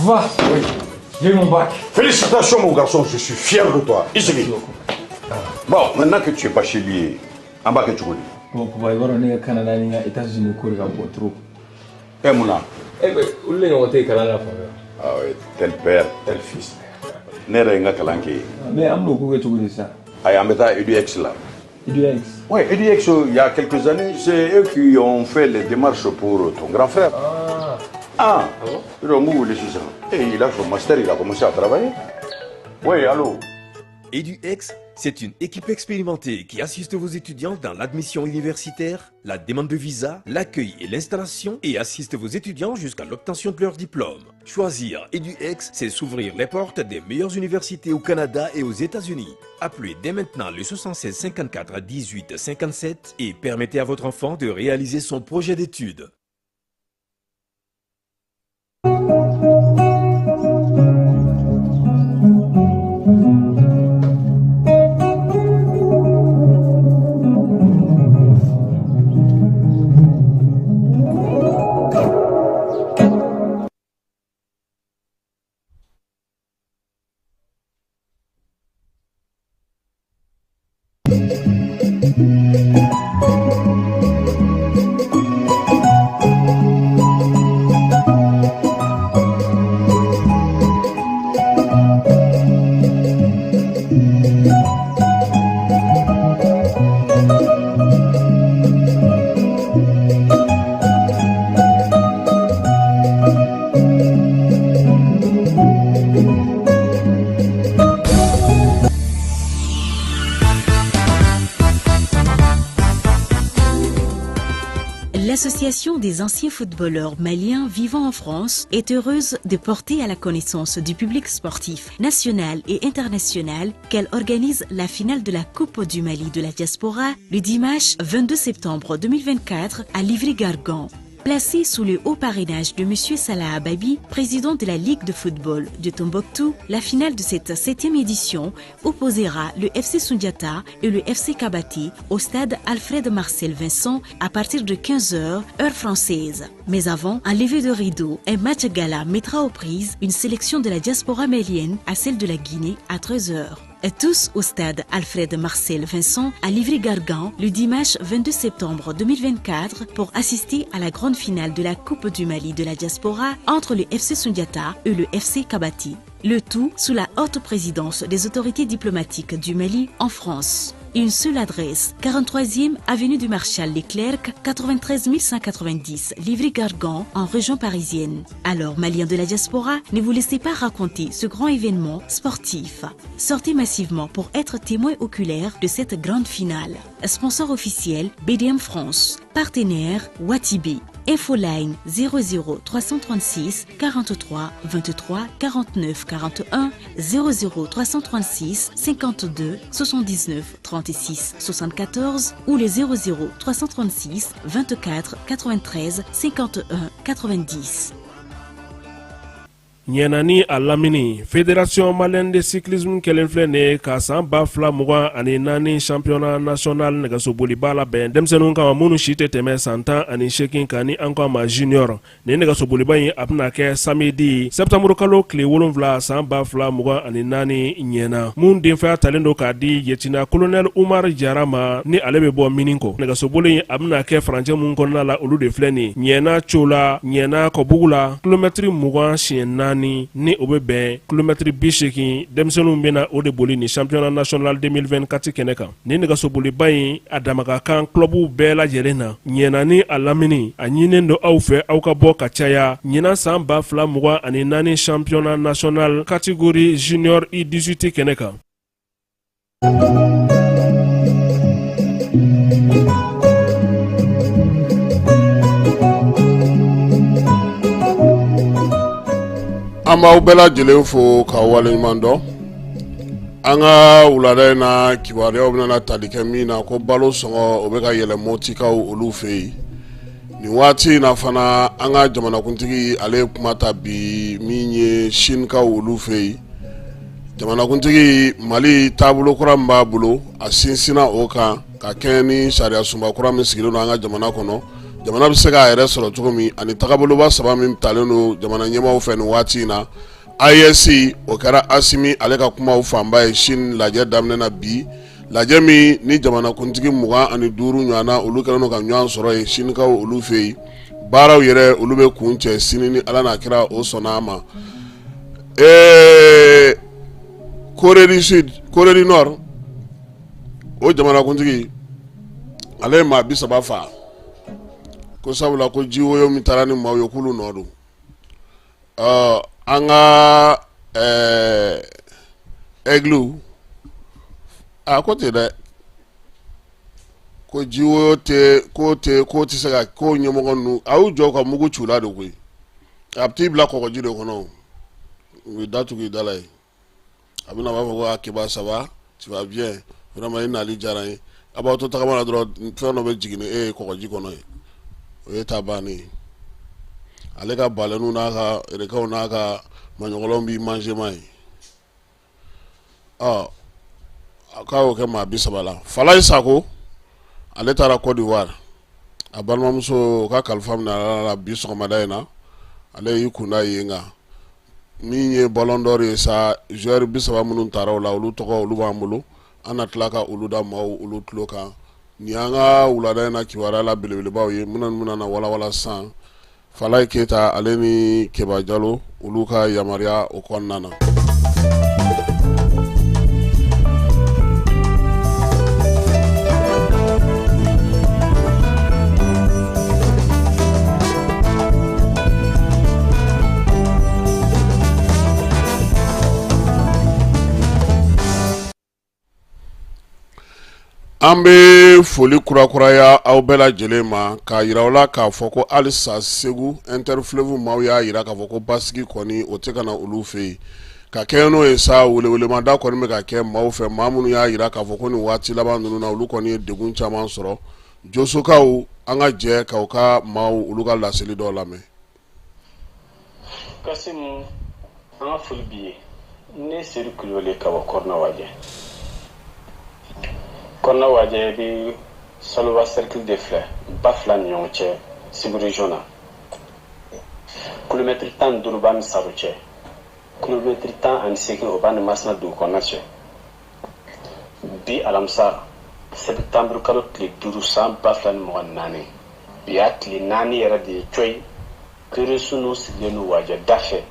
Va. Oui, j'ai eu mon bac. Félicitations mon garçon, je suis fier de toi. Ici. Bon, maintenant que tu es bachelier, en bas que tu connais. Bon, papa, il va donner au Canada et aux États-Unis pour trop. Eh, Mouna. Eh, mais où est-ce que tu es Canada? Ah oui, tel père, tel fils. N'est rien kalanki. Mais am no ko tu ça. Ah, am ta EduX là. EduX. Oui, EduX, il y a quelques années, c'est eux qui ont fait les démarches pour ton grand frère. Ah. Ah, ah bon? Et il a son master, il a commencé à travailler. Oui, allô? EduX, c'est une équipe expérimentée qui assiste vos étudiants dans l'admission universitaire, la demande de visa, l'accueil et l'installation et assiste vos étudiants jusqu'à l'obtention de leur diplôme. Choisir EduX, c'est s'ouvrir les portes des meilleures universités au Canada et aux États-Unis. Appelez dès maintenant le 76 54 18 57 et permettez à votre enfant de réaliser son projet d'études. L'association des anciens footballeurs maliens vivant en France est heureuse de porter à la connaissance du public sportif national et international qu'elle organise la finale de la Coupe du Mali de la diaspora le dimanche 22 septembre 2024 à Livry-Gargan. Placée sous le haut parrainage de M. Salah Ababi, président de la Ligue de football de Tombouctou, la finale de cette 7e édition opposera le FC Sundiata et le FC Kabati au stade Alfred Marcel Vincent à partir de 15h, heure française. Mais avant, un lever de rideau, un match gala mettra aux prises une sélection de la diaspora malienne à celle de la Guinée à 13h. Tous au stade Alfred Marcel Vincent à Livry-Gargan le dimanche 22 septembre 2024 pour assister à la grande finale de la Coupe du Mali de la diaspora entre le FC Sundiata et le FC Kabati. Le tout sous la haute présidence des autorités diplomatiques du Mali en France. Une seule adresse, 43e avenue du Marshal Leclerc, 93 190, Livry-Gargan, en région parisienne. Alors, Maliens de la diaspora, ne vous laissez pas raconter ce grand événement sportif. Sortez massivement pour être témoin oculaire de cette grande finale. Sponsor officiel, BDM France. Partenaire, Watibé. Infoline 00 336 43 23 49 41 00 336 52 79 36 74 ou les 00 336 24 93 51 90. Ɲɛna ni a lamini, Fédération malienne de cyclisme kɛlen filɛ nin ye ka san 2024 championnat national nɛgɛsoboliba labɛn denmisɛnninw kama minnu si tɛ tɛmɛ san 18 kan, ni an ko a ma junior. Nin nɛgɛsoboliba in, a bɛna kɛ samedi septembre kalo tile 7 san 2024 Ɲɛna, mun denfaya talen don k'a di lieutenant colonel Umar Jara ma, ni ale bɛ bɔ Mininko. Nɛgɛsoboli in, a bɛna kɛ furancɛ mun kɔnɔna la, olu de filɛ nin: Ɲɛna Cola, Ɲɛna Kɔbugu la, kilomɛtiri 20 siɲɛ 4, ni o bɛ bɛn kilomɛtiri 80. Denmisɛnninw bɛna o de boli ni championnat national 2024 kɛnɛ kan. Nin nɛgɛsoboliba in, a dama ka kan clubw bɛɛ lajɛlen na Ɲɛna ni a lamini. A ɲininen don aw fɛ, aw ka bɔ ka caya ɲinan san 2024 championnat national catégorie junior U18 kɛnɛ kan. An b'aw bɛɛ lajɛlen fo ka waleɲuman dɔn. An ka wulada in na kibaruyaw bɛna tali kɛ min na, ko balo sɔngɔ, o bɛ ka yɛlɛ Motikaw olu fɛ yen nin waati in na fana. An ka jamanakuntigi, ale ye kuma ta bi min ye Sinikaw olu fɛ yen. Jamanakuntigi, Mali taabolo kura min b'a bolo, a sinsinna o kan ka kɛɲɛ ni sariya sunba kura min sigilen don an ka jamana kɔnɔ, jamana bɛ se k'a yɛrɛ sɔrɔ cogo min, ani tagaboloba saba min talen don jamana ɲɛmaaw fɛ nin waati in na, AES. O kɛra Asimi ale ka kumaw fanba ye Sini lajɛ daminɛ na bi, lajɛ min ni jamanakuntigi 25 ɲɔgɔnna olu kɛlen don ka ɲɔgɔn sɔrɔ yen Sinikaw olu fɛ yen. Baaraw yɛrɛ, olu bɛ kuncɛ sini ni Ala n'a kira o sɔnna a ma. Ee, Corée du Sud, Corée du Nord, o jamanakuntigi, ale ye maa 30 faa, ko sabula ko jiwoyo min taara ni maaw ye, k'olu nɔ don. Ɔ, an ka aigle a ko ten dɛ, ko jiwoyo tɛ ko tɛ ko tɛ se ka ko ɲɛmɔgɔ ninnu, a y'u jɔ ka mugu ci u la de koyi. A bɛ t'i bila kɔgɔji de kɔnɔ, u bɛ datugu i da la yen. A bɛna b'a fɔ ko a Keba, ça va, tu vas bien, vraiment i nali diyara n ye. A b'aw to tagama la dɔrɔn, fɛn dɔ bɛ jigin ni e ye kɔgɔji kɔnɔ yen, o ye ta bannen ye. Ale ka balɛniw n'a ka requinw n'a ka maɲɔgɔlɔnw b'i manger ma ye. Ɔ, k'a y'o kɛ maa 30 la. Falaye Sako, ale taara Côte d'Ivoire, a balimamuso ka kalifa minɛ a la bi sɔgɔmada in na. Ale y'i kunda yen kan. Min ye Ballon d'Or ye sa, joueur 30 minnu taara o la, olu tɔgɔ, olu b'an bolo, an na tila ka olu da maaw olu tulo kan. Nin y'an ka wulada in na kibaruya la belebelebaw ye minnu bɛna na walawala sisan, Falaye Keyita ale ni Keba Jalo olu ka yamaruya o kɔnɔna na. An bɛ foli kurakuraya aw bɛɛ lajɛlen ma k'a jira aw la k'a fɔ ko halisa Segu Interfleuve maaw y'a jira k'a fɔ ko basigi kɔni, o tɛ ka na olu fɛ yen. Ka kɛɲɛ n'o ye sa, welewelemada kɔni bɛ ka kɛ maaw fɛ, maa minnu y'a jira k'a fɔ ko nin waati laban ninnu na, olu kɔni ye degun caman sɔrɔ. Josokaw, an ka jɛ k'aw ka maaw olu ka laseli dɔw lamɛn. Kasimu, an ka foli b'i ye. Ne Sedu Kulubali ka bɔ Kɔrɔna Wajɛ. Kɔrɔna Wajɛ bɛ Saloba cercle de filɛ, ba fila ni ɲɔgɔn cɛ, Segu région na. Kilomɛtiri 15 b'a ni Saro cɛ, kilomɛtiri 18, o b'a ni Masina dugu kɔnɔna cɛ. Bi alamisa septembre kalo tile 5 san 2024, bi y'a tile 4 yɛrɛ de ye coyi, terroriste ninnu sigilen don Wajɛ da fɛ.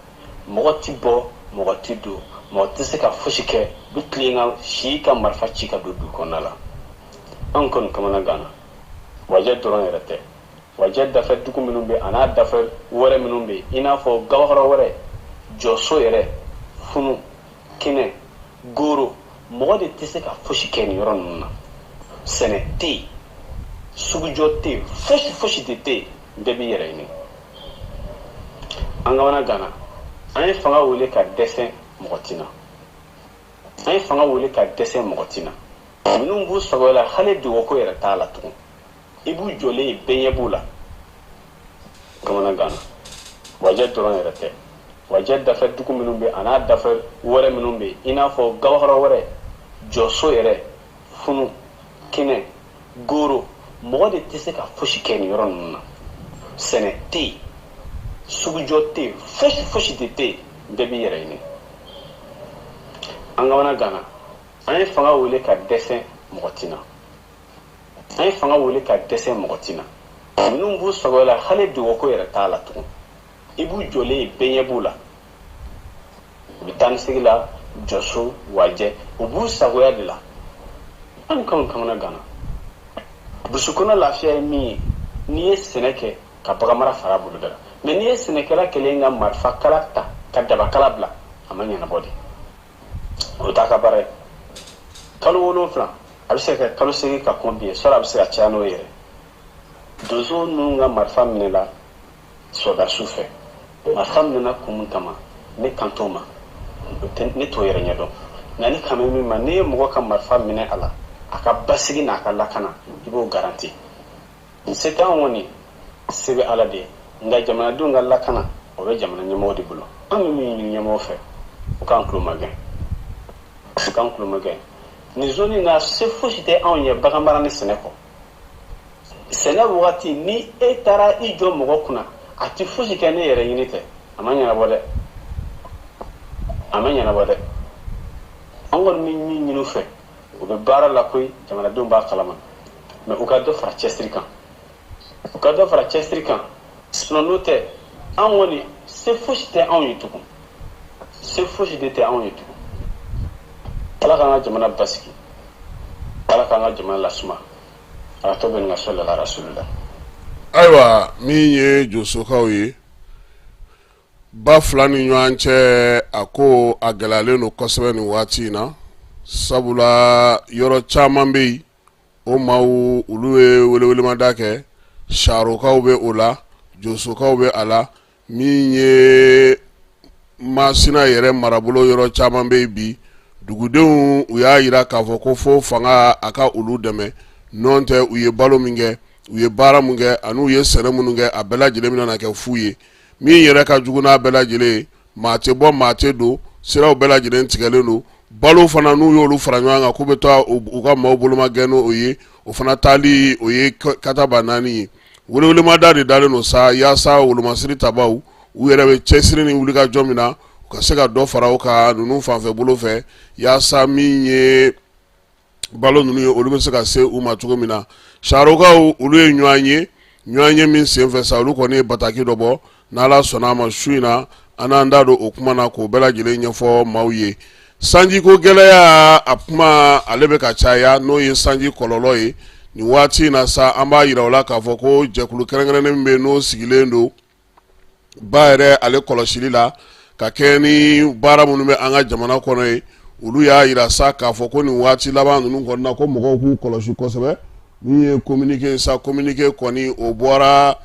Mɔgɔ ti bɔ, mɔgɔ ti don, mɔgɔ tɛ se ka fosi kɛ. U bɛ tilen ka si ka marifa ci ka don dugu kɔnɔna la. Anw kɔni kamana ganna. Wajɛ dɔrɔn yɛrɛ tɛ, Wajɛ dafɛ dugu minnu bɛ a n'a dafɛ wɛrɛ minnu bɛ yen, i n'a fɔ Gabakɔrɔ wɛrɛ, Jɔso yɛrɛ, Funu, Kinɛ, Goro, mɔgɔ de tɛ se ka fosi kɛ nin yɔrɔ ninnu na. Sɛnɛ tɛ yen, sugujɔ tɛ yen, fosi fosi de tɛ yen. Bɛɛ b'i yɛrɛ ɲini. An kamana ganna. An ye fanga wele ka dɛsɛ, mɔgɔ tɛ na. An ye fanga wele ka dɛsɛ, mɔgɔ tɛ na. Ninnu b'u sago la, hali dogoko yɛrɛ t'a la tugun. I b'u jɔlen ye, bɛɛ ɲɛ b'u la. Kamana ganna. Wajɛ dɔrɔn yɛrɛ tɛ. Wajɛ dafɛ dugu minnu bɛ a n'a dafɛ wɛrɛ minnu bɛ i n'a fɔ gabakɔrɔ wɛrɛ, jɔso yɛrɛ, funu, kinɛ, goro, mɔgɔ de tɛ se ka fosi kɛ nin yɔrɔ ninnu na. Sɛnɛ tɛ yen, sugujɔ tɛ yen, fosi fosi de tɛ yen, bɛɛ b'i yɛrɛ ɲini. An kamana ganna, an ye fanga wele ka dɛsɛ, mɔgɔ tɛ na. An ye fanga wele ka dɛsɛ, mɔgɔ tɛ na. Ninnu b'u sago la, hali dogoko yɛrɛ t'a la tugun. I b'u jɔlen ye, bɛɛ ɲɛ b'u la, u bɛ taa ni segi la Jɔso, Wajɛ, u b'u sagoya de la. An kanw kamana ganna. Burusi kɔnɔ lafiya ye min ye, n'i ye sɛnɛ kɛ ka baganmara fara bolo da la, mɛ n'i ye sɛnɛkɛla kelen ka marifa kala ta ka dabakala bila, a ma ɲɛnabɔ de, o t'a ka baara ye. Kalo 7, a bɛ se ka kɛ kalo 8 ka kɔn bi ye sɔrɔ, a bɛ se ka caya n'o yɛrɛ. Donso ninnu ka marifa minɛla sɔrɔdasiw fɛ. Marifa minɛna kun min kama, ne kan t'o ma, ne t'o yɛrɛ ɲɛdɔn. Nka ne kan bɛ min ma, n'i ye mɔgɔ ka marifa minɛ a la, a ka basigi n'a ka lakana, i b'o garanti. Se t'anw kɔni, se bɛ Ala de ye, nka jamanadenw ka lakana, o bɛ jamana ɲɛmɔgɔ de bolo. An bɛ min ɲini ɲɛmɔgɔ fɛ, u k'an tulo magɛn, u k'an tulo magɛn. Nin zone in na, se fosi tɛ anw ye baganmara ni sɛnɛ kɔ. Sɛnɛ wagati, ni e taara i jɔ mɔgɔ kunna, a tɛ fosi kɛ ne yɛrɛ ɲini tɛ, a ma ɲɛnabɔ dɛ, a ma ɲɛnabɔ dɛ. An kɔni bɛ min ɲini u fɛ, u bɛ baara la koyi, jamanadenw b'a kalama, mɛ u ka dɔ fara cɛsiri kan, u ka dɔ fara cɛsiri kan. Sinon n'o tɛ, an kɔni se fosi tɛ anw ye tugun, se fosi de tɛ anw ye tugun. Ala k'an ka jamana basigi, Ala k'an ka jamana lasuma. Ala tɔ bɛ nin ka sɔli la rasulila. Ayiwa, min ye Josokaw ye, ba fila ni ɲɔgɔn cɛ, a ko a gɛlɛyalen don kosɛbɛ nin waati in na, sabula yɔrɔ caman bɛ yen, o maaw olu ye welewelemada kɛ. Sarokaw bɛ o la, Josokaw bɛ a la, min ye Masina yɛrɛ marabolo yɔrɔ caman bɛ yen bi, dugudenw u y'a jira k'a fɔ ko fo fanga a ka olu dɛmɛ, n'o tɛ u ye balo min kɛ, u ye baara min kɛ, ani u ye sɛnɛ minnu kɛ, a bɛɛ lajɛlen bɛna na kɛ fu ye. Min yɛrɛ ka jugu n'a bɛɛ lajɛlen ye, maa tɛ bɔ, maa tɛ don, siraw bɛɛ lajɛlen tigɛlen don. Balo fana, n'u y'olu fara ɲɔgɔn kan k'u bɛ taa u ka maaw boloma gɛn n'o ye, o fana taali o ye kataba naani ye. Welewelemada de dalen don sa yaasa wolomasiri tabaw u yɛrɛ bɛ cɛsiri ni wulikajɔ min na, u ka se ka dɔ fara o kan ninnu fanfɛ bolo fɛ, yaasa min ye balo ninnu ye, olu bɛ se ka se u ma cogo min na. Sarokaw olu ye ɲɔgɔn ye, ɲɔgɔn ye min senfɛ sa, olu kɔni ye bataki dɔ bɔ. N'Ala sɔnna a ma, su in na an n'an da don o kuma na k'o bɛɛ lajɛlen ɲɛfɔ maaw ye. Sanjiko gɛlɛya, a kuma ale bɛ ka caya, n'o ye sanji kɔlɔlɔ ye nin waati in na sa. An b'a jira u la k'a fɔ ko jɛkulu kɛrɛnkɛrɛnnen min bɛ yen, n'o sigilen don ba yɛrɛ ale kɔlɔsili la ka kɛ ni baara minnu bɛ an ka jamana kɔnɔ ye, olu y'a jira sa k'a fɔ ko nin waati laban ninnu kɔnɔna ko mɔgɔw k'u kɔlɔsi kosɛbɛ. Min ye communiqué sa, communiqué kɔni o bɔra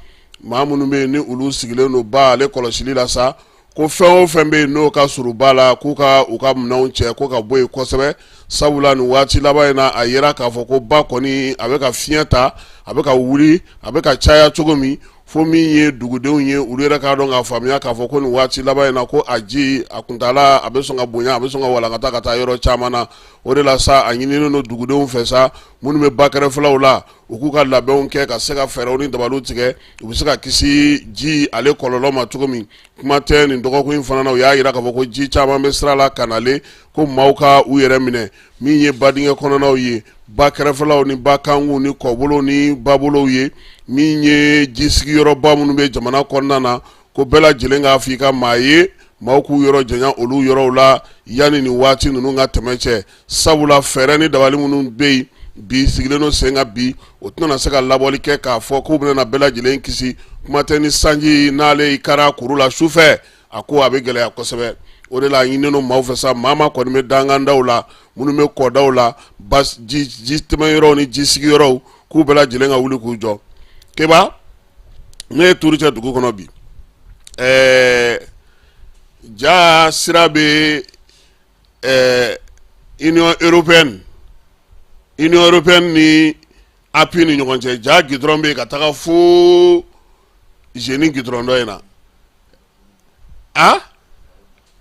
maa minnu bɛ yen ni olu sigilen don ba ale kɔlɔsili la sa, ko fɛn o fɛn bɛ yen n'o ka surun ba la, k'u ka u ka minɛnw cɛ ko ka bɔ yen kosɛbɛ, sabula nin waati laban in na, a yera k'a fɔ ko ba kɔni a bɛ ka fiɲɛ ta, a bɛ ka wuli, a bɛ ka caya cogo min fo min ye dugudenw ye, olu yɛrɛ k'a dɔn k'a faamuya k'a fɔ ko nin waati laban in na, ko a ji a kuntaala a bɛ sɔn ka bonya, a bɛ sɔn ka walankata ka taa yɔrɔ caman na. O de la sa, a ɲininen don dugudenw fɛ sa, minnu bɛ ba kɛrɛfɛlaw la, u k'u ka labɛnw kɛ ka se ka fɛɛrɛw ni dabaliw tigɛ, u bɛ se ka kisi ji ale kɔlɔlɔ ma cogo min. Kuma tɛ nin dɔgɔkun in fana na, u y'a jira k'a fɔ ko ji caman bɛ sira la ka nalen, ko maaw ka u yɛrɛ minɛ. Min ye badingɛ kɔnɔnaw ye, ba kɛrɛfɛlaw ni ba kankuw ni kɔbolow ni babolow ye, min ye ji sigiyɔrɔba minnu bɛ jamana kɔnɔna na, ko bɛɛ lajɛlen k'a fɔ i ka maa ye, maaw k'u yɔrɔ janya olu yɔrɔw la yanni nin waati ninnu ka tɛmɛ cɛ, sabula fɛɛrɛ ni dabali minnu bɛ yen bi, sigilen don sen kan bi, o tɛna se ka labɔli kɛ k'a fɔ k'u bɛna bɛɛ lajɛlen kisi. Kuma tɛ ni sanji n'ale kɛra kuru la su fɛ, a ko a bɛ gɛlɛya kosɛbɛ. O de la a ɲininen don maaw fɛ sa, maa maa kɔni bɛ dankandaw la, minnu bɛ kɔdaw la, ji tɛmɛyɔrɔw ni ji sigiyɔrɔw, k'u bɛɛ lajɛlen ka wuli k'u jɔ. Keba, ne ye turu cɛ dugu kɔnɔ bi, ja sira bɛ Union européenne, Union européenne ni API ni ɲɔgɔn cɛ, ja gidɔrɔn bɛ yen ka taga fo Jeni gidɔrɔn dɔ in na. A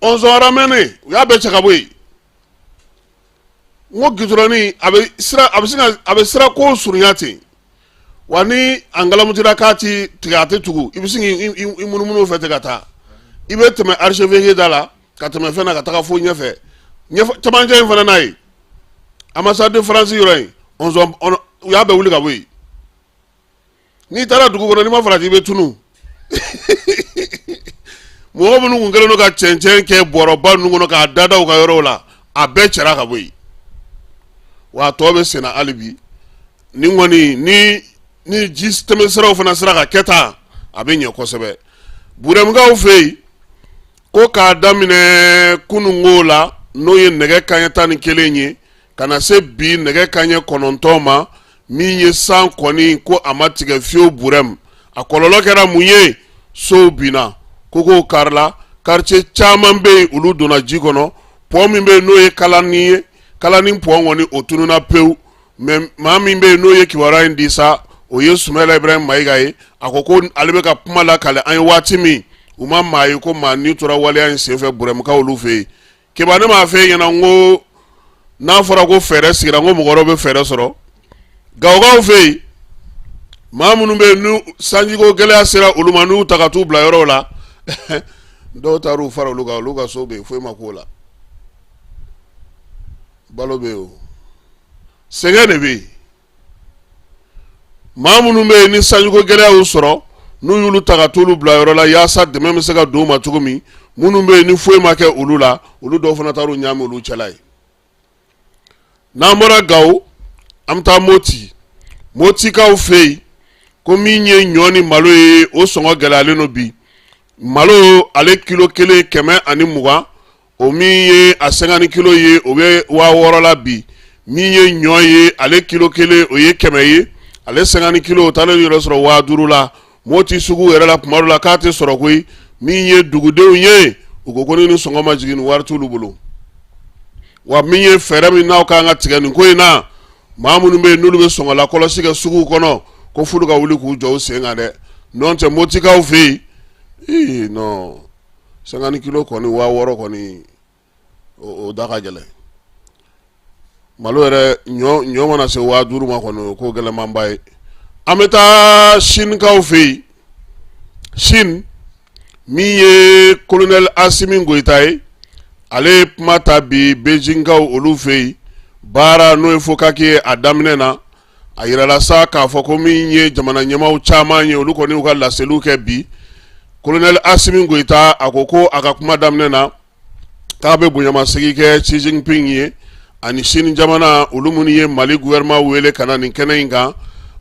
Ɔnzɔn ramɛnen u y'a bɛɛ cɛ ka bɔ yen. N ko gidɔrɔni a bɛ sira, a bɛ sin ka, a bɛ sira ko surunya ten wa. Ni a ngalamutira k'a ti tigɛ, a tɛ tugu, i bɛ sin k'i munumunu o fɛ ten ka taa. I bɛ tɛmɛ archevêché da la ka tɛmɛ fɛn na ka taga fo ɲɛfɛ, ɲɛfɛ camancɛ in fana n'a ye ambassade de France yɔrɔ in, ɔnzɔn u y'a bɛɛ wuli ka bɔ yen. N'i taara dugu kɔnɔ, n'i ma farati, i bɛ tunu. Mɔgɔ minnu kun kɛlen don ka cɛncɛn kɛ bɔrɔba ninnu kɔnɔ k'a dada u ka yɔrɔw la, a bɛɛ cɛra ka bɔ yen wa. A tɔ bɛ senna hali bi. Nin kɔni, ni ji tɛmɛsiraw fana sera ka kɛ tan, a bɛ ɲɛ kosɛbɛ. Burɛmukaw fɛ yen, ko k'a daminɛ kununko la, n'o ye nɛgɛ kanɲɛ 11 ye, ka na se bi nɛgɛ kanɲɛ 9 ma, min ye san kɔni ko a ma tigɛ fiyewu Burɛmu. A kɔlɔlɔ kɛra mun ye? Sow binna, kogow karila, quartier caman bɛ yen, olu donna ji kɔnɔ. Pont min bɛ yen, n'o ye kalani ye, kalani pont kɔni, o tununna pewu. Mais maa min bɛ yen, n'o ye kibaruya in di sa, o ye Sumayila Ibrahim Mayiga ye. A ko ko ale bɛ ka kuma lakale an ye waati min, u ma maa ye ko maa ni tora waleya in senfɛ Burɛmukaw olu fɛ yen. Keba, ne m'a fɔ e ɲɛna n ko n'a fɔra ko fɛɛrɛ sigira, n ko mɔgɔ wɛrɛw bɛ fɛɛrɛ sɔrɔ. Gawokaw fɛ yen, maa minnu bɛ yen ni sanjiko gɛlɛya sera olu ma, n'u ta ka t'u bila yɔrɔw la, dɔw taar'u fara olu kan, olu ka so bɛ yen, foyi ma k'o la, balo bɛ yen, o sɛgɛn de bɛ yen. Maa minnu bɛ yen ni sanjiko gɛlɛya y'u sɔrɔ, n'u y'olu ta ka t'olu bila yɔrɔ la yaasa dɛmɛ bɛ se ka don u ma cogo min, minnu bɛ yen ni foyi ma kɛ olu la, olu dɔw fana taar'u ɲaami olu cɛla ye. N'an bɔra Gawo, an bɛ taa Moti. Motikaw fɛ yen, ko min ye ɲɔ ni malo ye, o sɔngɔ gɛlɛyalen don bi. Malo, ale kilo kelen 120, o min ye a 50 kilo ye, o bɛ 6000 la bi. Min ye ɲɔ ye, ale kilo kelen o ye 100 ye, ale 50 kilo o taalen yɛrɛ sɔrɔ 5000 la Moti sugu yɛrɛ la. Kuma dɔ la k'a tɛ sɔrɔ koyi. Min ye dugudenw ye, u ko ko ni nin sɔngɔ ma jigin, nin wari t'olu bolo wa. Min ye fɛɛrɛ min n'aw kan ka tigɛ nin ko in na, maa minnu bɛ yen n'olu bɛ sɔngɔ lakɔlɔsi kɛ suguw kɔnɔ, ko f'olu ka wuli k'u jɔ u sen kan dɛ. N'o tɛ, Motikaw fɛ yen, ee non, 50 kilo kɔni 6000 kɔni, o da ka gɛlɛn. Malo yɛrɛ, ɲɔ mana se 5000 ma kɔni, o ko gɛlɛnmanba ye. An bɛ taa Sinikaw fɛ yen. Sini, min ye colonel Asimi Goyita ye, ale ye kuma ta bi Beijingkaw olu fɛ yen. Baara n'o ye FOCAC ye, a daminɛ na, a yirala sa k'a fɔ ko min ye jamana ɲɛmaaw caman ye, olu kɔni y'u ka laseliw kɛ bi. Colonel Asimi Goyita, a ko ko a ka kuma daminɛ na, k'a bɛ bonyamasegin kɛ Xi Jinping ye ani Sini jamana, olu minnu ye Mali gouvernement wele ka na nin kɛnɛ in kan,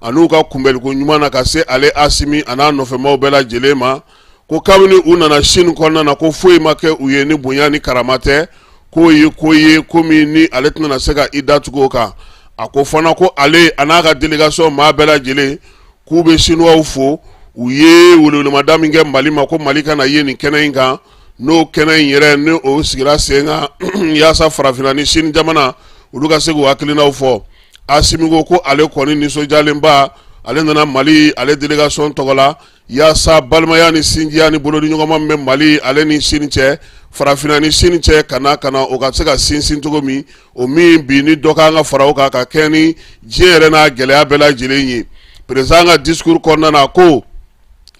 an'u ka kunbɛnliko ɲuman na ka se ale Asimi a n'a nɔfɛmaw bɛɛ lajɛlen ma. Ko kabini u nana Sini kɔnɔna na, ko foyi ma kɛ u ye ni bonya ni karama tɛ. K'o ye ko ye ko min ni ale tɛna se ka i da tugu o kan. A ko fana ko ale a n'a ka délégation maa bɛɛ lajɛlen, k'u bɛ Sinuwaw fo, u ye welewelemada min kɛ Mali ma ko Mali ka na ye nin kɛnɛ in kan, n'o kɛnɛ in yɛrɛ ni o sigira sen kan yaasa farafinna ni Sini jamana olu ka se k'u hakilinaw fɔ. Asimi ko ko ale kɔni nisɔndiyalenba, ale nana Mali ale délégation tɔgɔ la yaasa balimaya ni sinjiya ni bolodiɲɔgɔnma min bɛ Mali ale ni Sini cɛ, farafinna ni Sini cɛ, ka na o ka se ka sinsin cogo min, o min bi ni dɔ kan ka fara o kan ka kɛ ni diɲɛ yɛrɛ n'a gɛlɛya bɛɛ lajɛlen ye. Président ka discours kɔnɔna na, ko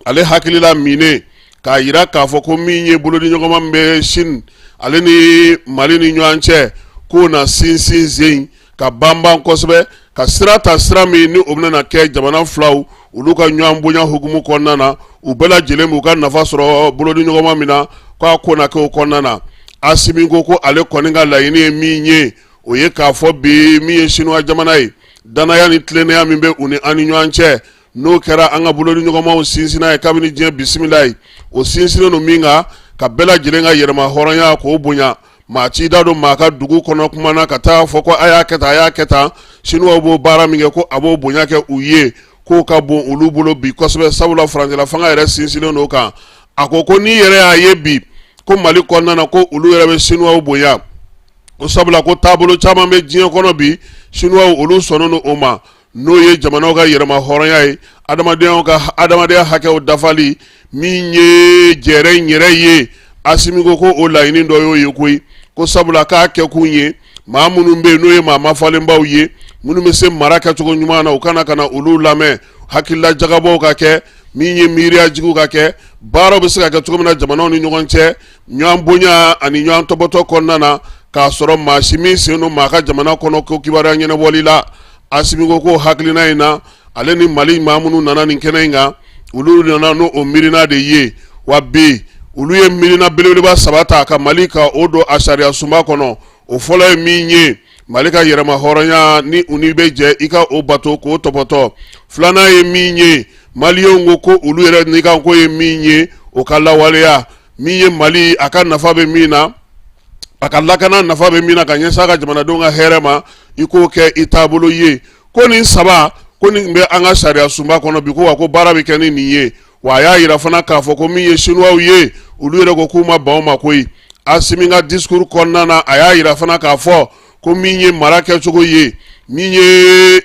ale hakilila minen k'a yira k'a fɔ ko min ye bolodiɲɔgɔnma min bɛ Sini ale ni Mali ni ɲɔgɔn cɛ, k'o na sinsin zen ka banban kosɛbɛ, ka sira ta, sira min ni o bɛna kɛ jamana filaw olu ka ɲɔgɔn bonya hukumu kɔnɔna na, u bɛɛ lajɛlen b'u ka nafa sɔrɔ bolodiɲɔgɔnma min na, k'a ko na kɛ o kɔnɔna na. Asimi ko ko ale kɔni ka laɲini ye min ye, o ye k'a fɔ bi min ye Sinuwa jamana ye, danaya ni tilennenya min bɛ u ni an ni ɲɔgɔn cɛ, n'o kɛra an ka bolodiɲɔgɔnmaw sinsinna ye kabini diɲɛ bisimila ye, o sinsinnen don min kan, ka bɛɛ lajɛlen ka yɛrɛma hɔrɔnya k'o bonya. Maa t'i da don maa ka dugu kɔnɔ kuma na ka taa fɔ ko a y'a kɛ tan, a y'a kɛ tan. Sinuwaw b'o baara min kɛ, ko a b'o bonya kɛ u ye, k'o ka bon olu bolo bi kosɛbɛ, sabula furancɛla fanga yɛrɛ sinsinnen don o kan. A ko ko n'i yɛrɛ y'a ye bi ko Mali kɔnɔna na, ko olu yɛrɛ bɛ Sinuwaw bonya, ko sabula ko taabolo caman bɛ diɲɛ kɔnɔ bi, Sinuwaw olu sɔnnen don o ma, n'o ye jamanaw ka yɛrɛma hɔrɔnya ye, adamadenya ka adamadenya hakɛw dafali, min ye jɛrɛ in yɛrɛ ye, Asimi ko ko o laɲini dɔ y'o ye koyi, ko sabula k'a kɛkun ye maa minnu bɛ yen n'o ye maa mafalenbaw ye, minnu bɛ se mara kɛcogo ɲuman na, u kana ka na olu lamɛn, hakilila jagabɔw ka kɛ, min ye miiriyajigiw ka kɛ, baaraw bɛ se ka kɛ cogo min na jamanaw ni ɲɔgɔn cɛ, ɲɔgɔn bonya ani ɲɔgɔn tɔbɔtɔ kɔnɔna na, k'a sɔrɔ maa si m'i sen don maa ka jamana kɔnɔ ko kibaruya ɲɛnabɔli la. Asimi ko ko hakilina in na, ale ni Mali maa minnu nana nin kɛnɛ in kan, olu nana n'o o miirina de ye. Wa bi olu ye miirina belebeleba saba ta ka Mali ka o don a sariya sunba kɔnɔ. O fɔlɔ ye min ye, Mali ka yɛrɛma hɔrɔnya ni u ni bɛ jɛ i ka o bato k'o tɔpɔtɔ. Filanan ye min ye, maliyɛnw ko ko olu yɛrɛ nikanko ye min ye, o ka lawaleya. Min ye Mali a ka nafa bɛ min na, a ka lakana nafa bɛ min na ka ɲɛsin a ka jamanadenw ka hɛrɛ ma, i k'o kɛ i taabolo ye. Ko nin saba, ko nin bɛ an ka sariya sunba kɔnɔ bi, ko wa ko baara bɛ kɛ ni nin ye. Wa a y'a yira fana k'a fɔ ko min ye Sinuwaw ye, olu yɛrɛ ko k'u ma ban o ma koyi. Asimi ka discours kɔnɔna na, a y'a yira fana k'a fɔ ko min ye mara kɛcogo ye, min ye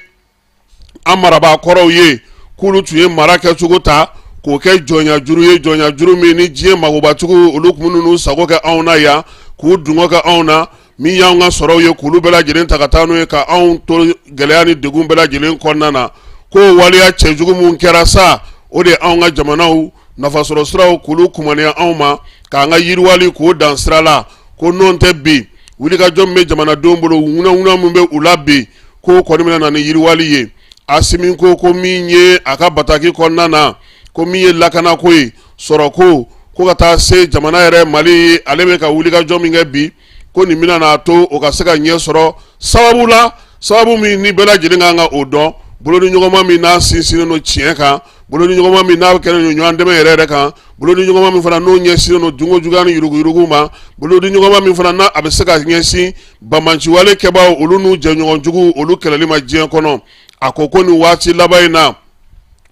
an marabaa kɔrɔw ye, k'olu tun ye mara kɛcogo ta k'o kɛ jɔnya juru ye, jɔnya juru min ni diɲɛ magobatigiw olu tun ninnu sago kɛ anw na yan, k'u dungɔ kɛ anw na, min y'anw ka sɔrɔw ye k'olu bɛɛ lajɛlen ta ka taa n'o ye ka anw to gɛlɛya ni degun bɛɛ lajɛlen kɔnɔna na. Ko waleya cɛjugu min kɛra sa, o de ye anw ka jamanaw nafasɔrɔ siraw k'olu kumaniya anw ma, k'an ka yiriwali k'o dan sira la. Ko n'o tɛ bi wulikajɔ min bɛ jamanadenw bolo, ŋunaŋuna min bɛ u la bi, k'o kɔni bɛna na ni yiriwali ye. Asimi ko ko min ye a ka bataki kɔnɔna na, ko min ye lakanako ye, sɔrɔko, ko ka taa se jamana yɛrɛ Mali ale bɛ ka wulikajɔ min kɛ bi, ko nin bɛna n'a to o ka se ka ɲɛ sɔrɔ sababu la, sababu min ni bɛɛ lajɛlen kan ka o dɔn, bolodiɲɔgɔnma min n'a sinsinnen don tiɲɛ kan, bolodiɲɔgɔnma min n'a kɛlen don ɲɔgɔn dɛmɛ yɛrɛ yɛrɛ kan, bolodiɲɔgɔnma min fana n'o ɲɛsinnen don dunko juguya ni yuruguyurugu ma, bolodiɲɔgɔnma min fana n'a a bɛ se ka ɲɛsin banbaanciwale kɛbaaw olu n'u jɛɲɔgɔnjuguw olu kɛlɛli ma diɲɛ kɔnɔ. A ko ko nin waati laban in na,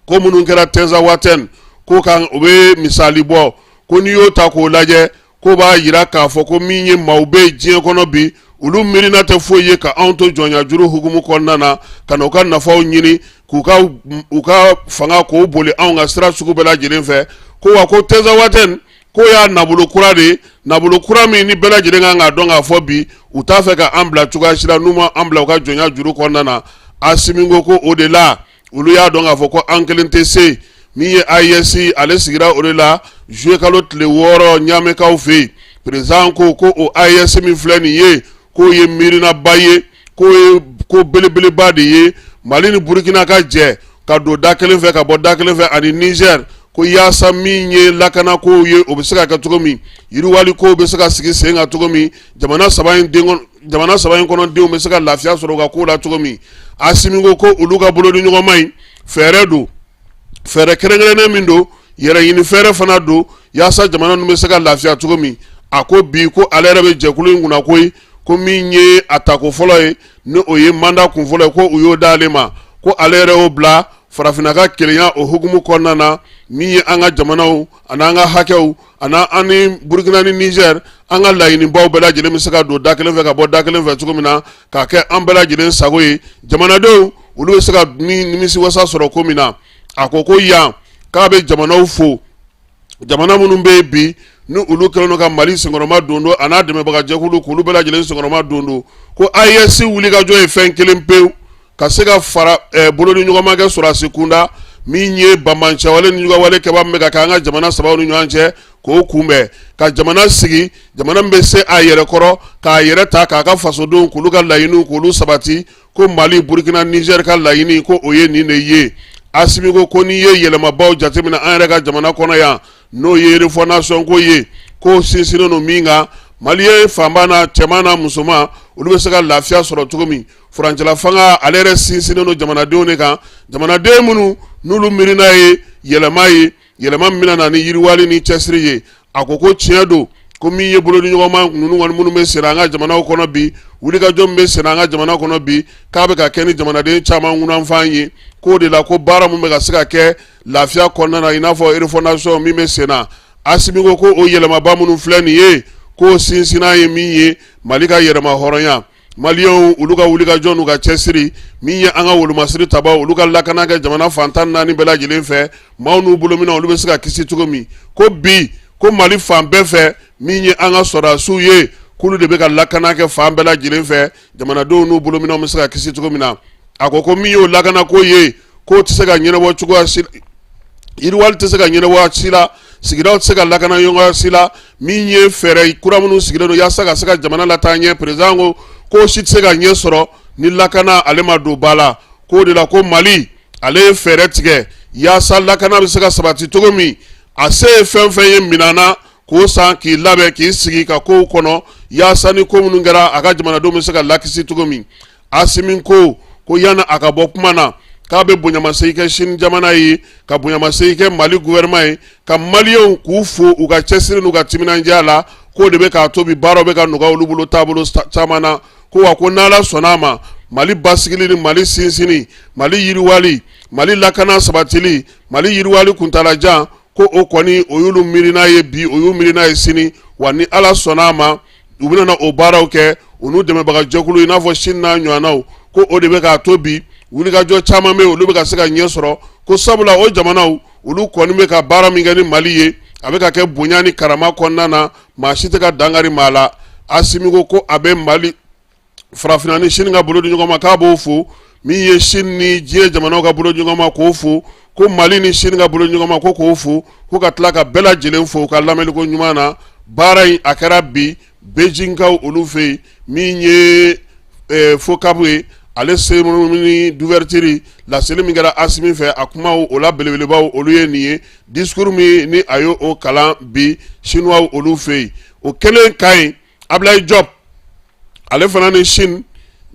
ko minnu kɛra Tinzawatɛn ko kan, o bɛ misali bɔ, ko n'i y'o ta k'o lajɛ, ko b'a yira k'a fɔ ko min ye maaw bɛ diɲɛ kɔnɔ bi, olu miirina tɛ foyi ye ka anw to jɔnya juru hukumu kɔnɔna na, ka na u ka nafaw ɲini, k'u ka u ka fanga k'o boli anw ka sira sugu bɛɛ lajɛlen fɛ. Ko wa ko Tinzawatɛn ko y'a nabolo kura de ye, nabolo kura min ni bɛɛ lajɛlen kan k'a dɔn k'a fɔ bi u t'a fɛ ka an bila cogoya si la n'u ma an bila u ka jɔnya juru kɔnɔna na. Asimi ko ko o de la olu y'a dɔn k'a fɔ ko an kelen tɛ se. Min ye AES, ale sigira o de la juillet kalo tile 6 Ɲamɛkaw fɛ yen. Président ko ko o AES min filɛ nin ye, k'o ye miirinaba ye, k'o ye ko belebeleba de ye Mali ni Burukina ka jɛ ka don da kelen fɛ ka bɔ da kelen fɛ ani Niger, ko yaasa min ye lakanakow ye o bɛ se ka kɛ cogo min, yiriwali kow bɛ se ka sigi sen kan cogo min, jamana saba in kɔnɔdenw bɛ se ka lafiya sɔrɔ u ka ko la cogo min. Asimi ko ko olu ka bolodiɲɔgɔnma in fɛɛrɛ don, fɛɛrɛ kɛrɛnkɛrɛnnen min don, yɛrɛɲini fɛɛrɛ fana don, yaasa jamana ninnu bɛ se ka lafiya cogo min. A ko bi ko ale yɛrɛ bɛ jɛkulu in kunna koyi, ko min ye a tako fɔlɔ ye, ni o ye mandat kun fɔlɔ ye, ko u y'o d'ale ma, ko ale yɛrɛ y'o bila farafinna ka kelenya o hukumu kɔnɔna na, min ye an ka jamanaw ani an ka hakɛw ani an ni Burukina ni Niger an ka laɲinibaw bɛɛ lajɛlen bɛ se ka don da kelen fɛ ka bɔ da kelen fɛ cogo min na, k'a kɛ an bɛɛ lajɛlen sago ye, jamanadenw olu bɛ se ka nimisiwasa sɔrɔ ko min na. A ko ko yan k'a bɛ jamanaw fo, jamana minnu bɛ yen bi ni olu kɛlen don ka Mali senkɔrɔma don don a n'a dɛmɛbagajɛkulu k'olu bɛɛ lajɛlen senkɔrɔma don don, ko AES wulikajɔ ye fɛn kelen pewu, ka se ka fara bolodiɲɔgɔnma kɛ sɔrɔdasi kunda, min ye banbaanciwale ni juguyawale kɛba min bɛ ka kɛ an ka jamana sabaw ni ɲɔgɔn cɛ, k'o kunbɛn, ka jamana sigi, jamana min bɛ se a yɛrɛ kɔrɔ, k'a yɛrɛ ta, k'a ka fasodenw k'olu ka laɲiniw k'olu sabati, ko Mali, Burukina, Niger ka laɲini ko o ye nin de ye. Asimi ko ko n'i ye yɛlɛmabaw jateminɛ an yɛrɛ ka jamana kɔnɔ yan, n'o ye refondation ko ye, k'o sinsinnen don min kan, maliyɛn fanba n'a cɛman n'a musoman olu bɛ se ka lafiya sɔrɔ cogo min. Furancɛla fanga ale yɛrɛ sinsinnen don jamanadenw de kan, jamanaden minnu n'olu miirina ye yɛlɛma ye, yɛlɛma min bɛna na ni yiriwali ni cɛsiri ye. A ko ko tiɲɛ don, ko min ye bolodiɲɔgɔnma ninnu kɔni minnu bɛ sen an ka jamanaw kɔnɔ bi, wulikajɔ min bɛ sen an ka jamana kɔnɔ bi, k'a bɛ ka kɛ ni jamanaden caman kunnafan ye, k'o de la ko baara min bɛ ka se ka kɛ lafiya kɔnɔna na, i n'a fɔ refondation min bɛ sen na. Asimi ko ko o yɛlɛmaba minnu filɛ nin ye, k'o sinsinnan ye min ye, Mali ka yɛrɛma hɔrɔnya, maliyɛnw olu ka wulikajɔ n'u ka cɛsiri, min ye an ka wolomasiri tabaw olu ka lakana kɛ jamana fan 14 bɛɛ lajɛlen fɛ, maaw n'u bolominɛnw olu bɛ se ka kisi cogo min. Ko bi ko Mali fan bɛɛ fɛ Min ye an ka sɔrɔdasiw ye, k'olu de bɛ ka lakana kɛ fan bɛɛ lajɛlen fɛ, jamanadenw n'u bolominɛnw bɛ se ka kisi cogo min na. A ko ko min y'o lakanako ye, k'o tɛ se ka ɲɛnabɔ cogoya si, yiriwali tɛ se ka ɲɛnabɔ si la, sigidaw tɛ se ka lakana ɲɔgɔn si la. Min ye fɛɛrɛ kura minnu sigilen don yaasa ka se ka jamana lataa ɲɛ, président ko k'o si tɛ se ka ɲɛ sɔrɔ ni lakana ale ma don ba la. K'o de la ko Mali ale ye fɛɛrɛ tigɛ yaasa lakana bɛ se ka sabati cogo min. A se ye fɛn fɛn ye minɛn na, k'o san k'i labɛn k'i sigi ka kow kɔnɔ yaasa ni ko minnu kɛra, a ka jamanadenw bɛ se ka lakisi cogo min. Asimi ko ko yanni a ka bɔ kuma na, k'a bɛ bonyamasegin kɛ Sini jamana ye, ka bonyamasegin kɛ Mali gouvernement ye, ka maliyɛnw k'u fo u ka cɛsiri n'u ka timinandiya la, k'o de bɛ k'a to bi baaraw bɛ ka nɔgɔya olu bolo taabolo caman na. Ko wa ko n'Ala sɔnna a ma, Mali basigili ni Mali sinsinni, Mali yiriwali, Mali lakana sabatili, Mali yiriwali kuntaalajan, ko o kɔni o y'olu miirina ye bi, o y'u miirina ye sini. Wa ni Ala sɔnna a ma, u bɛna o baaraw kɛ u n'u dɛmɛbaga jɛkulu i n'a fɔ Sini n'a ɲɔgɔnnaw. Ko o de bɛ k'a to bi wulikajɔ caman bɛ yen, olu bɛ ka se ka ɲɛ sɔrɔ, ko sabula o jamanaw olu kɔni bɛ ka baara min kɛ ni Mali ye, a bɛ ka kɛ bonya ni karama kɔnɔna na, maa si tɛ ka dankari maa la. Asimi ko ko a bɛ Mali, farafinna ni Sini ka bolo di ɲɔgɔn ma, k'a b'o fo. Min ye Sini ni diɲɛ jamanaw ka bolo di ɲɔgɔn ma, k'o fo. Ko Mali ni Sini ka bolo di ɲɔgɔn ma, ko k'o fo. Ko ka tila ka bɛɛ lajɛlen fo u ka lamɛnliko ɲuman na. Baara in a kɛra bi Beijingkaw olu fɛ yen. Min ye FOCAP ye, ale cérémonie d'ouverture laseli min kɛra Asimi fɛ, a kumaw o la belebelebaw olu ye nin ye. Discours min ni a y'o kalan bi Chinois olu fɛ yen, o kɛlen ka ɲi. Ablaye Diop ale fana ni Chine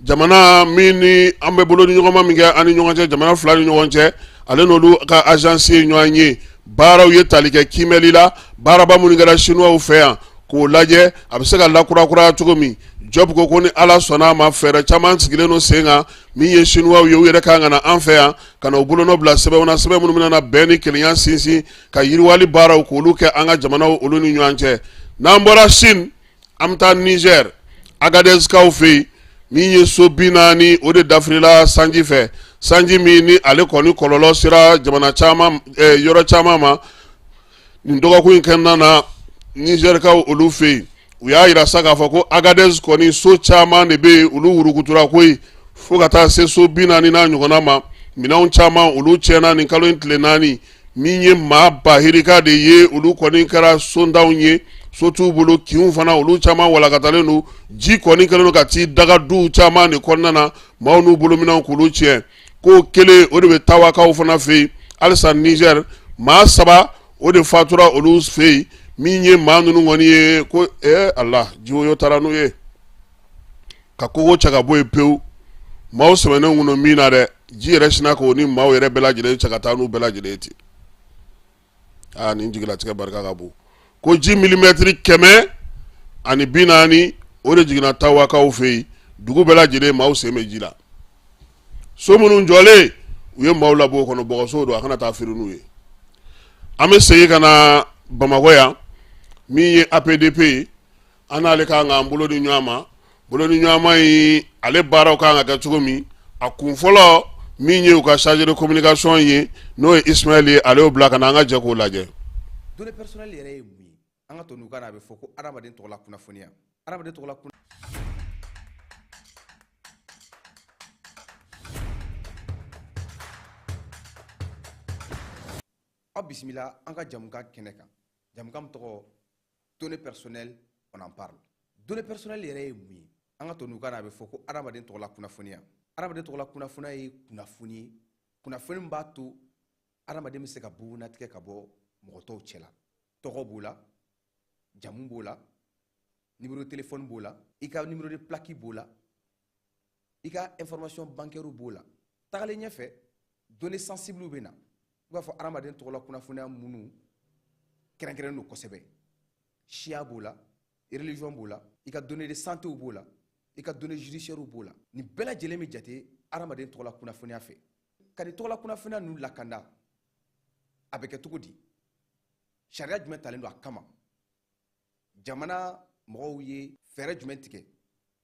jamana min ni an bɛ bolo ni ɲɔgɔnma min kɛ an ni ɲɔgɔn cɛ, jamana fila ni ɲɔgɔn cɛ, ale n'olu ka agence ye ɲɔgɔn ye. Baaraw ye tali kɛ kiimɛli la, baaraba minnu kɛra Chinois fɛ yan, k'o lajɛ a bɛ se ka lakurakuraya cogo min. Diop ko ko ni Ala sɔnna a ma, fɛɛrɛ caman sigilen don sen kan. Min ye Chinois ye, u yɛrɛ kan ka na an fɛ yan ka na u bolonɔ bila sɛbɛnw na, sɛbɛn minnu bɛna bɛn ni kelenya sinsin, ka yiriwali baaraw k'olu kɛ an ka jamanaw olu ni ɲɔgɔn cɛ. N'an bɔra Chine, an bɛ taa Niger, Agadezkaw fɛ yen. Min ye so 40, o de dafirila sanji fɛ, sanji min ni ale kɔni kɔlɔlɔ sera jamana caman, yɔrɔ caman ma nin dɔgɔkun in kɔnɔna na. Nizɛrikaw olu fɛ yen, u y'a yira sa k'a fɔ ko Agadez kɔni so caman de bɛ yen, olu wurukutura koyi, fo ka taa se so 40 n'a ɲɔgɔnna ma. Minɛnw caman olu tiɲɛna nin kalo in tile 4. Min ye maa bahirika de ye, olu kɔni kɛra sontanw ye, so t'u bolo, kinw fana olu caman walakatalen don. Ji kɔni kɛlen don ka t'i daga duw caman de kɔnɔna na, maaw n'u bolominɛnw k'olu tiɲɛ. Ko kelen o de bɛ Tawakaw fana fɛ yen halisa Nizɛri, maa 3 o de fatura olu fɛ yen. Min ye maa ninnu kɔni ye ko Ala jiwoyo taara n'u ye ka kogo cɛ ka bɔ yen pewu, maaw sɛmɛnen kun don min na dɛ, ji yɛrɛ sinna k'o ni maaw yɛrɛ bɛɛ lajɛlen cɛ ka taa n'u bɛɛ lajɛlen ten. Aa, nin jigilatigɛ barika ka bon. Ko ji milimɛtiri 140, o de jiginna Tawakaw fɛ yen. Dugu bɛɛ lajɛlen maaw sen bɛ ji la. So minnu jɔlen, u ye maaw labɔ o kɔnɔ, bɔgɔsow don, a kana taa firi n'u ye. An bɛ segin ka na Bamakɔ yan. Min ye APDP ye, an n'ale kan k'an bolo di ɲɔgɔn ma. Bolo di ɲɔgɔn ma in, ale baaraw kan ka kɛ cogo min, a kun fɔlɔ min ye u ka chargé de communication ye, n'o ye Ismaël ye, ale y'o bila ka na, an ka jɛ k'o lajɛ. Données personnelles yɛrɛ ye mun ye? An ka tubabukan na, a bɛ fɔ ko adamaden tɔgɔla kunnafoniya, adamaden tɔgɔla. Aw bisimila an ka jamukan kɛnɛ kan, jamukan min tɔgɔ données personnelles, on en parle. Données personnelles yɛrɛ ye mun ye? An ka tubabukan na, a bɛ fɔ ko adamaden tɔgɔla kunnafoniya. Adamaden tɔgɔla kunnafoniya ye kunnafoni ye, kunnafoni min b'a to adamaden bɛ se ka bugunnatigɛ ka bɔ mɔgɔ tɔw cɛ la. Tɔgɔ b'o la, jamu b'o la, numéro de téléphone b'o la, i ka numéro de plaque b'o la, i ka information bancaire b'o la. Tagalen ɲɛfɛ, données sensibles bɛ na, i b'a fɔ adamaden tɔgɔla kunnafoniya minnu kɛrɛnkɛrɛnnen don kosɛbɛ. Siya b'o la, religion b'o la, i ka données de santé b'o la, i ka données judiciaires b'o la. Nin bɛɛ lajɛlen bɛ jate adamaden tɔgɔla kunnafoniya fɛ. Ka nin tɔgɔla kunnafoniya ninnu lakanda, a bɛ kɛ cogo di? Sariya jumɛn talen don a kama? Jamana mɔgɔw ye fɛɛrɛ jumɛn tigɛ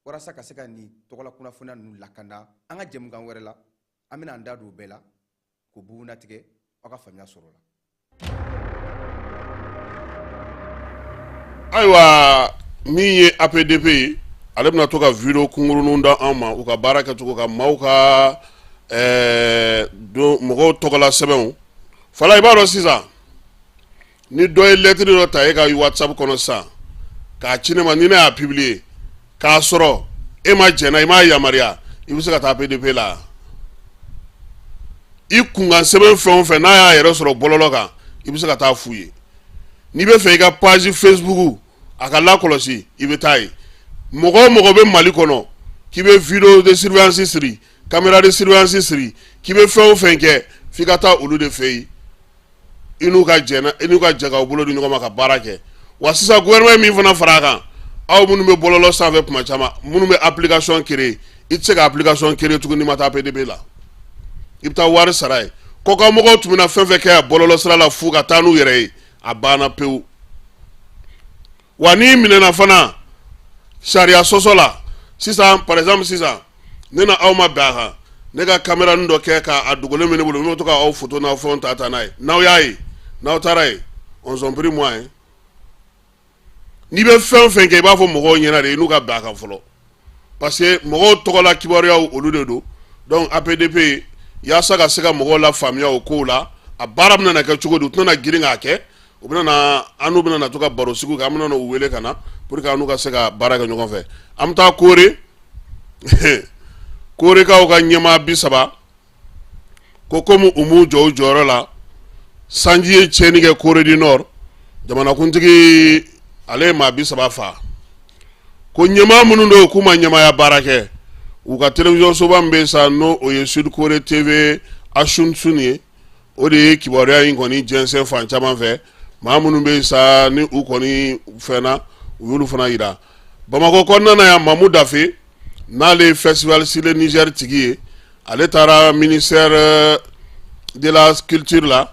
walasa ka se ka nin tɔgɔla kunnafoniya ninnu lakanda? An ka jɛmukan wɛrɛ la, an bɛna an da don o bɛɛ la k'o bugunnatigɛ, aw ka faamuya sɔrɔ o la. Ayiwa, min ye APDP ye, ale bɛna to ka vidéo kunkurunninw da an ma u ka baara kɛcogo kan, maaw ka mɔgɔw tɔgɔla sɛbɛnw fala. I b'a dɔn sisan, ni dɔ ye lɛtiri dɔ ta e ka WhatsApp kɔnɔ sisan k'a ci ne ma, ni ne y'a publier k'a sɔrɔ e ma jɛn n'a, i m'a yamaruya, i bɛ se ka taa APDP la. I kunkan sɛbɛn fɛn o fɛn n'a y'a yɛrɛ sɔrɔ bɔlɔlɔ kan, i bɛ se ka taa f'u ye. N'i bɛ fɛ i ka page Facebook a ka lakɔlɔsi, i bɛ taa yen. Mɔgɔ o mɔgɔ bɛ Mali kɔnɔ k'i bɛ vidéo de surveillance siri, caméra de surveillance siri, k'i bɛ fɛn o fɛn kɛ, f'i ka taa olu de fɛ yen, i n'u ka jɛ, i n'u ka jɛ k'aw bolo di ɲɔgɔn ma ka baara kɛ. Wa sisan, gouvernement ye min fana fara a kan, aw minnu bɛ bɔlɔlɔ sanfɛ tuma caman, minnu bɛ application créer, i tɛ se ka application créer tuguni n'i ma taa APDP la. I bɛ taa wari sara yen. Kɔkan mɔgɔw tun bɛna fɛn fɛn kɛ yan bɔlɔlɔ sira la fu ka taa n'u yɛrɛ ye, a banna pewu. Wa n'i minɛna fana sariya sɔsɔ la sisan, par exemple sisan ne na aw ma bɛn a kan, ne ka caméra dɔ kɛ k'a dogolen bɛ ne bolo, n bɛ to ka aw photo n'aw fɛnw ta n'a ye, n'aw y'a ye, n'aw taara yen, on s'en prie moi hein. N'i bɛ fɛn o fɛn kɛ, i b'a fɔ mɔgɔw ɲɛna de, i n'u ka bɛn a kan fɔlɔ, parce que mɔgɔw tɔgɔla kibaruyaw olu de don. Donc APDP, yaasa ka se ka mɔgɔw la faamuya o kow la, a baara bɛna na kɛ cogo di, u tɛna girin k'a kɛ, u bɛna na, an n'u bɛna na to ka baro sigi kɛ, an bɛna u wele ka na pour que an n'u ka se ka baara kɛ ɲɔgɔn fɛ. An bɛ taa Kore. Korekaw ka ɲɛmaa 30 ko komi u m'u jɔ u jɔyɔrɔ la, sanji ye tiɲɛni kɛ Corée du Nord, jamanakuntigi ale ye maa 30 faa. Ko ɲɛmaa minnu don, k'u ma ɲɛmaaya baara kɛ. U ka télévision soba min bɛ sa, n'o o ye Sud Corée TV Asunsun ye, o de ye kibaruya in kɔni jɛnsɛn fan caman fɛ. Maa minnu bɛ sa ni u kɔni fɛnna, u y'olu fana yira. Bamakɔ kɔnɔna na yan, Mamu Dafe, n'ale ye Festival sur le Niger tigi ye, ale taara ministère de la culture la.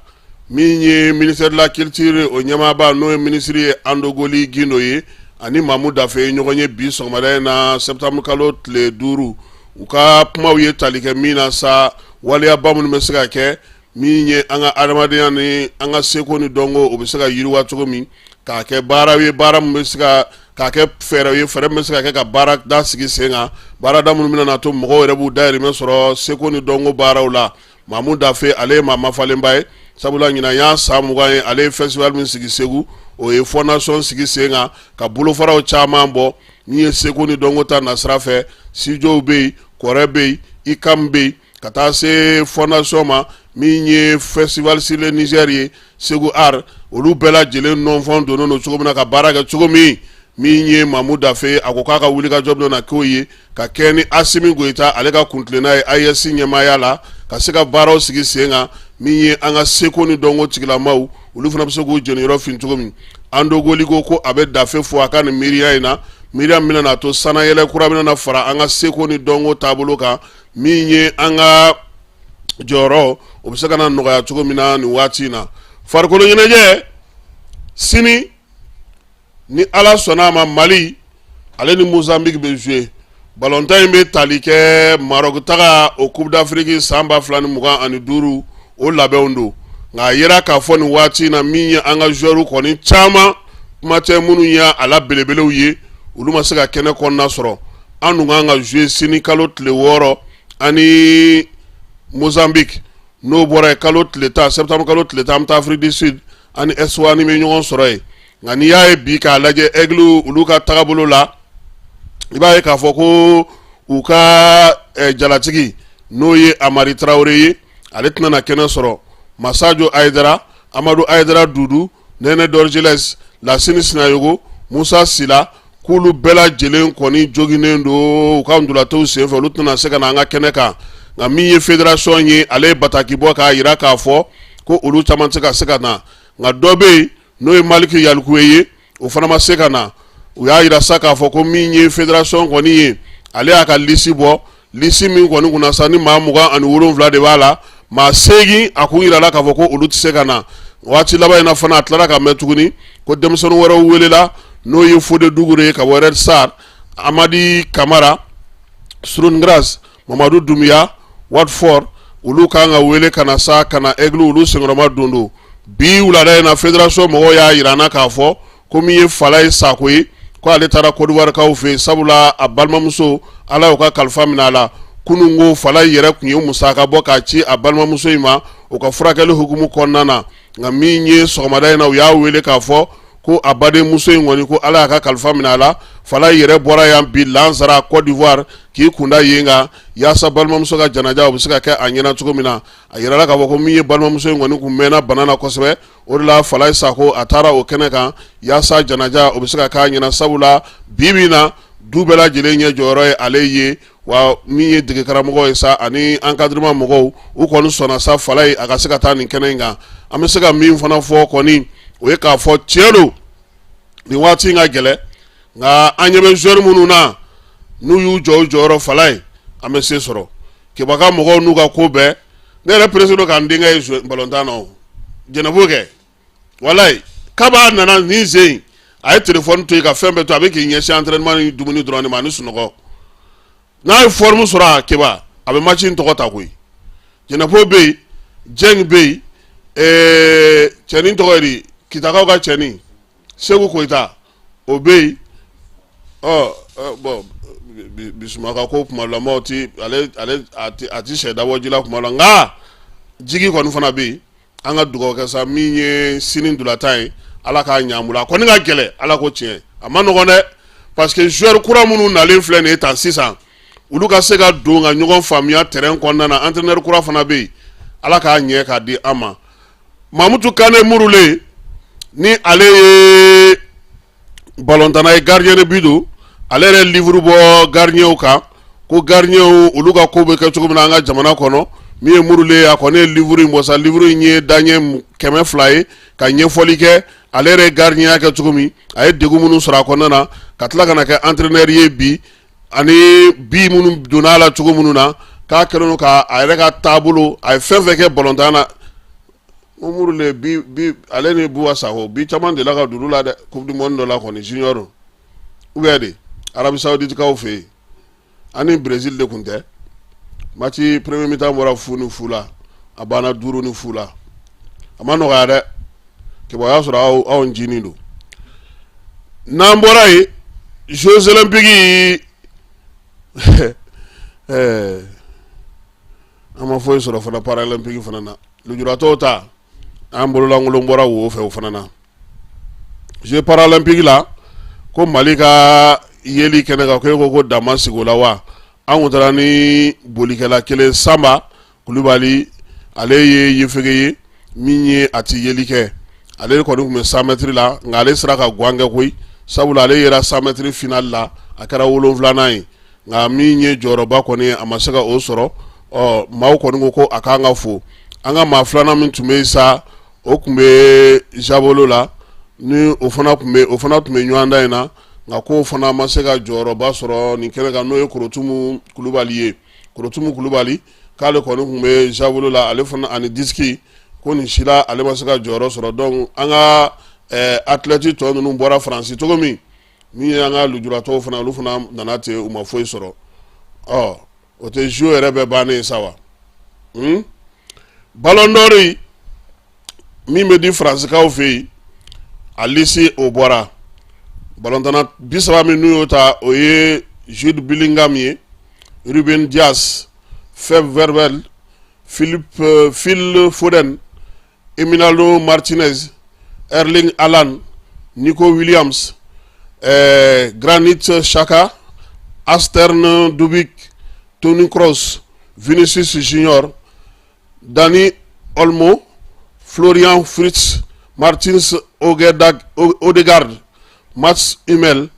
Min ye ministère de la culture o ɲɛmaaba, n'o ye minisiri ye Andogoli Gindo ye, ani Mamu Dafe ye ɲɔgɔn ye bi sɔgɔmada in na, septembre kalo tile 5. U ka kumaw ye tali kɛ min na sa, waleyaba minnu bɛ se ka kɛ min ye an ka adamadenya ni an ka seko ni dɔnko, o bɛ se ka yiriwa cogo min, k'a kɛ baara ye, baara min bɛ se ka k'a kɛ fɛɛrɛ ye, fɛɛrɛ min bɛ se ka kɛ ka baarada sigi sen kan, baarada minnu bɛna na to mɔgɔw yɛrɛ b'u dahirimɛ sɔrɔ seko ni dɔnko baaraw la. Mamu Dafe, ale ye maa mafalenba ye, sabula ɲinan y'a san 20 ye ale ye festival min sigi Segu, o ye fondation sigi sen kan ka bolofaraw caman bɔ min ye seko ni dɔnko ta nasira fɛ. Studio bɛ yen, kɔrɛ bɛ yen, ICAM bɛ yen, ka taa se fondation ma min ye Festival sur le Niger ye, Segu Art, olu bɛɛ lajɛlen nɔnfɔn donnen don cogo min na ka baara kɛ cogo min. Min ye Mamu Dafe, a ko k'a ka wulikajɔ bɛna na k'o ye ka kɛ ni Asimi Goyita ale ka kuntilenna ye AES ɲɛmaaya la, ka se ka baaraw sigi sen kan min ye an ka seko ni dɔnko tigilamaw, olu fana bɛ se k'u jeniyɔrɔ fin cogo min. Andogoli ko ko a bɛ Dafe fo a ka nin miiriya in na, miiriya min bɛna na to sanayɛlɛ kura bɛna na fara an ka seko ni dɔnko taabolo kan, min ye an ka jɔyɔrɔ o bɛ se ka na nɔgɔya cogo min na nin waati in na. Farikolo ɲɛnajɛ, sini ni Ala sɔnna a ma, Mali ale ni Mozambique bɛ jouer. Balontan in bɛ tali kɛ Maroc taga o Coupe d'Afrique san 2025 o labɛnw don. Nka a yera k'a fɔ nin waati in na, min ye an ka joueurs kɔni caman, kuma tɛ minnu ye a la belebelew ye, olu ma se ka kɛnɛ kɔnɔna sɔrɔ. An dun kan ka jouer sini kalo tile 6 ani Mozambique. N'o bɔra yen, kalo tile 10, septembre kalo tile 10, an bɛ taa Afrique du Sud, ani Eswatini bɛ ɲɔgɔn sɔrɔ yen. Nka n'i y'a ye bi k'a lajɛ Aigle olu ka tagabolo la, i b'a ye k'a fɔ ko u ka jalatigi, n'o ye Amari Tarawele ye, ale tɛna na kɛnɛ sɔrɔ. Masajo Ayidara, Amadu Ayidara, Dudu Nɛnɛ, Dorgelès, Lasini Sinayogo, Musa Sila, k'olu bɛɛ lajɛlen kɔni joginnen don u ka ntolatɔw senfɛ, olu tɛna se ka na an ka kɛnɛ kan. Nka min ye fédération ye, ale ye bataki bɔ k'a jira k'a fɔ ko olu caman tɛ ka se ka na. Nka dɔ bɛ yen, n'o ye Maliki Yalikuye ye, o fana ma se ka na. U y'a jira sa k'a fɔ ko min ye fédération kɔni ye, ale y'a ka lisi bɔ, lisi min kɔni kunna sa ni maa 27 de b'a la, maa 8 a kun jirala k'a fɔ ko olu tɛ se ka na. Waati laban in na fana, a tilara ka mɛn tuguni ko denmisɛnnin wɛrɛw welela, n'o ye Fode Dugure ye ka bɔ Red Star, Amadi Kamara, Sturm Graz, Mamadu Dunbiya, Watford, olu kan ka wele ka na sa ka na Aigle olu senkɔrɔma don. Bi wulada in na, fédération mɔgɔw y'a jira an na k'a fɔ Ko min ye Falaye Sako ye, ko ale taara Côte d'Ivoirekaw fɛ yen, sabula a balimamuso, Ala y'o ka kalifa minɛ a la kunun. Ko Falaye yɛrɛ tun ye musaka bɔ k'a ci a balimamuso in ma o ka furakɛli hukumu kɔnɔna na. Nka min ye sɔgɔmada in na, u y'a wele k'a fɔ ko a badenmuso in kɔni, ko Ala y'a ka kalifa minɛ a la. Falaye yɛrɛ bɔra yan bi lansara Côte d'Ivoire k'i kunda yen kan, yaasa balimamuso ka janaja o bɛ se ka kɛ a ɲɛna cogo min na. A yirala k'a fɔ ko min ye balimamuso in kɔni kun mɛnna bana na kosɛbɛ, o de la Falaye Sako a taara o kɛnɛ kan, yaasa janaja o bɛ se ka k'a ɲɛna, sabula bi bi na du bɛɛ lajɛlen ɲɛ jɔyɔrɔ ye ale ye. Wa min ye degekaramɔgɔ ye sa ani encadrement mɔgɔw, u kɔni sɔnna sa Falaye a ka se ka taa nin kɛnɛ in kan. An bɛ se ka min fana fɔ kɔni, o ye k'a fɔ tiɲɛ don, nin waati in ka gɛlɛn, nka an ɲɛ bɛ joueur minnu na, n'u y'u jɔ u jɔyɔrɔ, Falaye, an bɛ se sɔrɔ. Keba ka mɔgɔw n'u ka ko bɛɛ, ne yɛrɛ pressé don k'an denkɛ ye balontan na. O jɛnɛbo kɛ, walayi, kab'a nana nin sen, a ye téléphone to yen ka fɛn bɛɛ to, a bɛ k'i ɲɛsin entraînement ni dumuni dɔrɔn de ma ani sunɔgɔ. N'a ye forme sɔrɔ a Keba, a bɛ match in tɔgɔ ta koyi. Jɛnɛpo bɛ yen, Jɛngi bɛ yen, cɛnin tɔgɔ ye di, Kitakaw ka cɛnin Segu Koyita, o bɛ yen. Ɔ bon, Bisuma ka ko kuma la, maaw ti ale ale a ti sɛ dabɔ ji la kuma la, nka jigi kɔni fana bɛ yen. An ka dugawu kɛ sa, min ye sini ntolatan ye, Ala k'a ɲɛ an bolo. A kɔni ka gɛlɛn, Ala ko tiɲɛ, a ma nɔgɔn dɛ, parce que joueur kura minnu nalen filɛ nin ye tan sisan, olu ka se ka don ka ɲɔgɔn faamuya terrain kɔnɔna na. Entraîneur kura fana bɛ yen, Ala k'a ɲɛ k'a di an ma. Mamutu Kane Murule, ni ale ye balontanna ye, gardien de but don, ale yɛrɛ livre bɔ gardienw kan, ko gardienw olu ka ko bɛ kɛ cogo min na an ka jamana kɔnɔ. Min ye Murule ye, a kɔni ye livre in bɔ sa. Livre in ye daɲɛ 200 ye ka ɲɛfɔli kɛ ale yɛrɛ ye gardienya kɛ cogo min, a ye degun minnu sɔrɔ a kɔnɔna na, ka tila ka na kɛ entraîneur ye bi, ani bi minnu donna a la cogo minnu na, k'a kɛlen don ka a yɛrɛ ka taabolo, a ye fɛn fɛn kɛ balontan na. Murule bi bi, ale ni Buwa Sakɔ bi caman delila ka duuru la dɛ, coupe du monde dɔ la kɔni, junior ou bien de Arabie Saoudite kaw fɛ yen, ani Brésil de tun tɛ. Match premier mi-temps bɔra 0-0 la, a banna 5-0 la. A ma nɔgɔya dɛ Keba, o y'a sɔrɔ aw ncinin don. N'an bɔra yen, Jeux olympiques, an ma foyi sɔrɔ fana paralympique fana na. Lujuratɔw ta, an bololankolon bɔra wo fɛ o fana na. Jeux paralympique la, ko Mali ka yeli kɛnɛ kan, ko e ko dama sigi o la wa? An kun taara ni bolikɛla kelen, Sanba Kulubali, ale ye yefege ye, min ye a ti yeli kɛ. Ale kɔni tun bɛ 100 mètres la, nka ale sera ka gan kɛ koyi, sabula ale yera 100 mètres final la, a kɛra 7nan ye. Nka min ye jɔyɔrɔba kɔni, a ma se ka o sɔrɔ. Ɔ maaw kɔni ko ko a k'an ka fo. An ka maa filanan min tun bɛ yen sa, o tun bɛ javelot la, ni o fana tun bɛ o fana tun bɛ ɲɔgɔndan in na, nka k'o fana ma se ka jɔyɔrɔba sɔrɔ nin kɛnɛ kan, n'o ye Korotumu Kulubali ye. Korotumu Kulubali, k'ale kɔni tun bɛ javelot la, ale fana ani disque, ko nin si la ale ma se ka jɔyɔrɔ sɔrɔ. Donc an ka athlète tɔ ninnu bɔra Faransi cogo min, min ye an ka lujuratɔw fana, olu fana nana ten, u ma foyi sɔrɔ. Ɔ o tɛ jeux yɛrɛ bɛɛ bannen sa wa? Ballon d'or min bɛ di Faransikaw fɛ yen, a liste o bɔra. Balontanna 30 min n'u y'o ta, o ye Jude Bellingham ye, Ruben Dias, Pep Guardiola, Philippe Phil Foden, Emiliano Martinez, Erling Haaland, Nico Williams, Granit Xhaka, Artem Dovbyk, Toni Kroos, Vinicius Junior, Dani Olmo, Florian Wirtz, Martin Odegaard, Mats Hummels,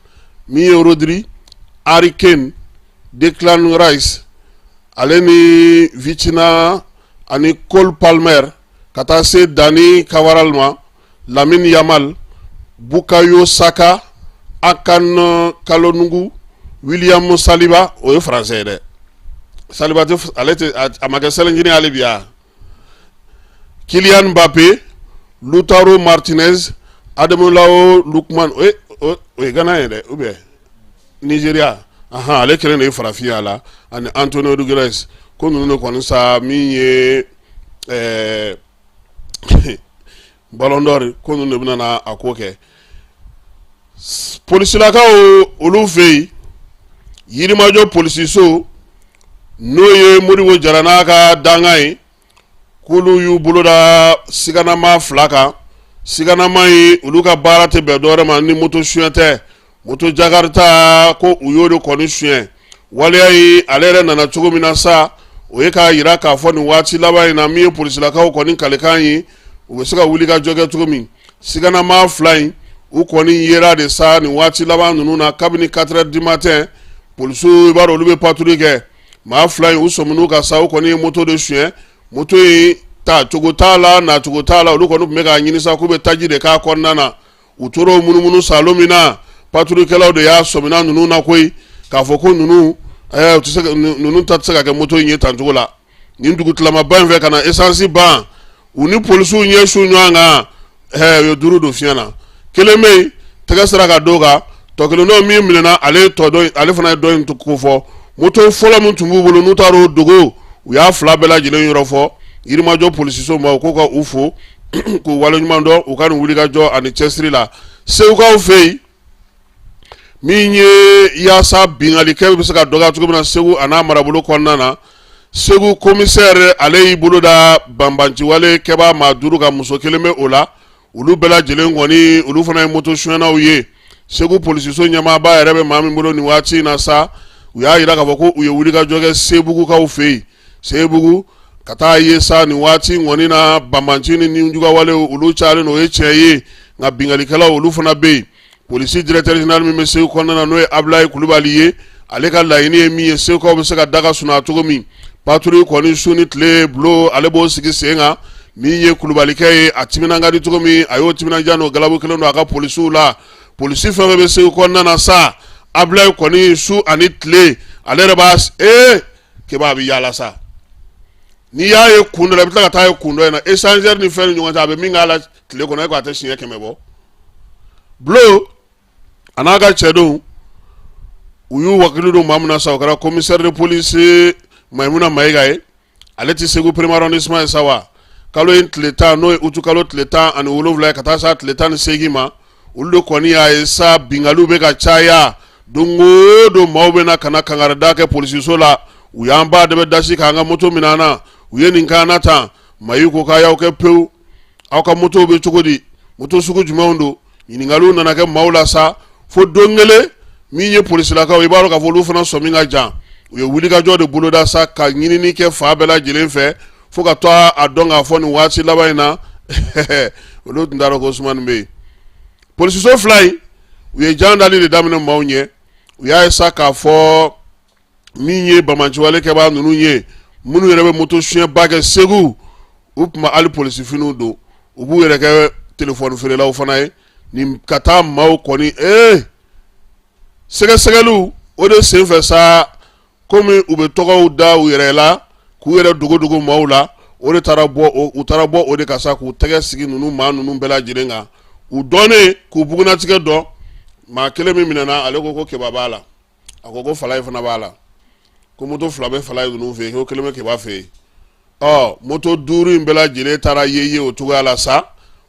min ye Rodri, Harry Kane, Declan Rice, ale ni Vitinha ani Cole Palmer, ka taa se Dani Carvajal ma, Lamine Yamal, Bukayo Saka, Hakan Calhanoglu, William Saliba, o ye français ye dɛ. Saliba tɛ, ale tɛ, a ma kɛ sɛlɛnjinin hali bi ya. Kylian Mbappé, Lautaro Martinez, Ademola Lookman, o ye Ghana ye dɛ, ou bien Nigeria, ahan, ale kelen de ye farafin ye a la, ani Antonio Rudiger. Ko ninnu de kɔni sa, min ye Ballon d'Or, ko ninnu de bɛna a ko kɛ. Polisilakaw olu fɛ yen, Yirimajɔ polisiso, n'o ye Modibo Jara n'a ka dankan ye, k'olu y'u bolo da siganama fila kan. Siganama ye, olu ka baara tɛ bɛn dɔwɛrɛ ma ni moto suɲɛ tɛ. Moto jakarita ko u y'o de kɔni suɲɛ. Waleya ye, ale yɛrɛ nana cogo min na sa, o ye k'a jira k'a fɔ nin waati laban in na, min ye polisilakaw kɔni kalikan ye, u bɛ se ka wuli ka jɔ kɛ cogo min. Siganama fila in, u kɔni yera de sa nin waati laban ninnu na, kabini 4 heures du matin. Polisiw, i b'a dɔn, olu bɛ patrouille kɛ. Maa fila in, u sɔmin'u ka sa, u kɔni ye moto de suɲɛ. Moto in ta cogo t'a la, nacogo t'a la. Olu kɔni tun bɛ k'a ɲini sa k'u bɛ taji de k'a kɔnɔna na. U tora o munumunu salo min na, patrouillekɛlaw de y'a sɔmina ninnu na koyi, k'a fɔ ko ninnu tɛ se, ninnu ta tɛ se ka kɛ moto in ye tan cogo la nin dugutilamaba in fɛ ka na esansi ban. U ni polisiw ɲɛ su ɲɔgɔn kan, u ye duuru don fiɲɛ na. Kelen bɛ yen, tɛgɛ sera ka d'o kan. Tɔ kelen dɔ min minɛna, ale tɔ dɔ, ale fana ye dɔ in ko fɔ. Moto fɔlɔ min tun b'u bolo, n'u taara o dogo, u y'a fila bɛɛ lajɛlen yɔrɔ fɔ Yirimajɔ polisiso ma. U ko ka u fo k'u waleɲuman dɔn u ka nin wulikajɔ ani cɛsiri la. Segukaw fɛ yen, min ye yaasa binkannikɛ bɛ se ka dɔgɔya cogo min na Segu a n'a marabolo kɔnɔna na, Segu commissaire, ale y'i bolo da banbanciwale kɛbaa maa duuru kan, muso kelen bɛ o la. Olu bɛɛ lajɛlen kɔni, olu fana ye moto sonyɛnaw ye. Segu polisiso ɲɛmaaba yɛrɛ bɛ maa min bolo nin waati in na sa, u y'a jira k'a fɔ ko u ye wulikajɔ kɛ Sebugukaw fɛ yen, Sebugu, ka taa ye sa nin waati kɔni na, banbanci ni nijuguyawalew, olu cayalen don, o ye tiɲɛ ye, nka binkannikɛlaw, olu fana bɛ yen. Polisi directeur général min bɛ Segu kɔnɔna na, n'o ye Abulayi Kulubali ye, ale ka laɲini ye min ye, Segukaw bɛ se ka da ka sunɔgɔ cogo min, patrouille kɔni su ni tile bulon, ale b'o sigi sen kan. Min ye Kulubalikɛ ye, a timinan ka di cogo min, a y'o timinandiya n'o galabu kelen don a ka polisiw la. Polisi fɛn fɛn bɛ Segu kɔnɔna na sa, Abulayi kɔni, su ani tile, ale yɛrɛ b'a ee keba, a bɛ yaala sa. N'i y'a ye kun dɔ la, i bɛ tila ka taa ye kun dɔ in na. Échangeur ni fɛn ni ɲɔgɔn cɛ, a bɛ min k'a la tile kɔnɔ, e ko a tɛ siɲɛ 100 bɔ. Bulon a n'a ka cɛdenw, u y'u wakili don maa min na sa, o kɛra commissaire de police Mayimuna Mayiga ye. Ale tɛ Segu premier arrondissement ye sa wa. Kalo in tile 10, n'o ye utu kalo tile 17 ye, ka taa s'a tile 18 ma, olu de kɔni y'a ye sa, binkanniw bɛ ka caya. Don o don, maaw bɛ na ka na kankarida kɛ polisiso la: u y'an ba de bɛ dasi k'an ka moto minɛ an na, u ye nin k'an na tan. Mayi ko k'a y'aw kɛ pewu, aw ka motow bɛ cogo di, moto sugu jumɛnw don? Ɲininkaliw nana kɛ maaw la sa, fo don kelen, min ye polisilakaw, i b'a dɔn k'a fɔ olu fana sɔmi ka jan, u ye wulikajɔ de boloda sa ka ɲinini kɛ fan bɛɛ lajɛlen fɛ, fo ka taa a dɔn k'a fɔ nin waati laban in na, olu tun t'a dɔn ko Usumani bɛ yen. Polisiso fila in, u ye jan dali de daminɛ maaw ɲɛ. U y'a ye sa k'a fɔ min ye banbaanciwale kɛbaa ninnu ye, minnu yɛrɛ bɛ moto sonyɛba kɛ Segu, u tun bɛ hali polisifiniw don, u b'u yɛrɛ kɛ telefɔni feerelaw fana ye nin ka taa maaw kɔni. Ee, sɛgɛsɛgɛliw o de senfɛ sa, komi u bɛ tɔgɔw da u yɛrɛ la k'u yɛrɛ dogo dogo maaw la, o de taara bɔ, u taara bɔ o de kan sa, k'u tɛgɛ sigi ninnu maa ninnu bɛɛ lajɛlen kan. U dɔnnen k'u bugunnatigɛ dɔn, maa kelen min minɛna, ale ko ko Keba b'a la, a ko ko Falaye fana b'a la, ko moto fila bɛ Falaye ninnu fɛ yen, ko kelen bɛ Keba fɛ yen. Ɔ, moto duuru in bɛɛ lajɛlen taara ye o cogoya la sa.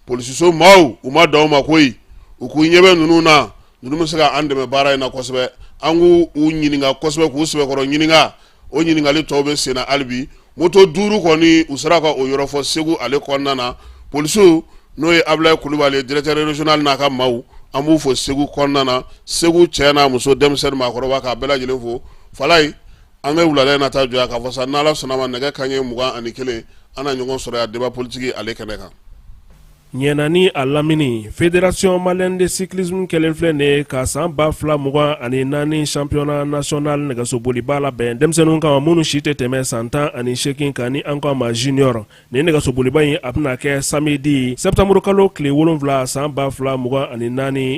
Polisiso maaw, u ma dan o ma koyi, u k'u ɲɛ bɛ ninnu na, ninnu bɛ se ka an dɛmɛ baara in na kosɛbɛ, an k'u ɲininka kosɛbɛ, k'u sɛbɛkɔrɔ ɲininka. O ɲininkali tɔw bɛ sen na hali bi. Moto duuru kɔni, u sera ka o yɔrɔ fɔ Segu ale kɔnɔna na. Polisiw, n'o ye Abulayi Kulubali ye, directeur régional n'a ka maaw, an b'u fo Segu kɔnɔna na. Segu cɛ n'a muso, denmisɛnnin, maakɔrɔba, k'a bɛɛ lajɛlen fo. Falaye, an bɛ wulada in na taa jɔ yan k'a fɔ sa, n'Ala sɔnna ma, nɛgɛ kanɲɛ 21, an na ɲɔgɔn sɔrɔ yan débat politique ale kɛnɛ kan. Ɲɛna ni a lamini, Fédération malienne de cyclisme kɛlen filɛ nin ye ka san 2024 championnat national nɛgɛsoboliba labɛn denmisɛnninw kama minnu si tɛ tɛmɛ san 18 kan, ni an ko a ma junior. Nin nɛgɛsoboliba in, a bɛna kɛ samedi septembre kalo tile 7 san 2024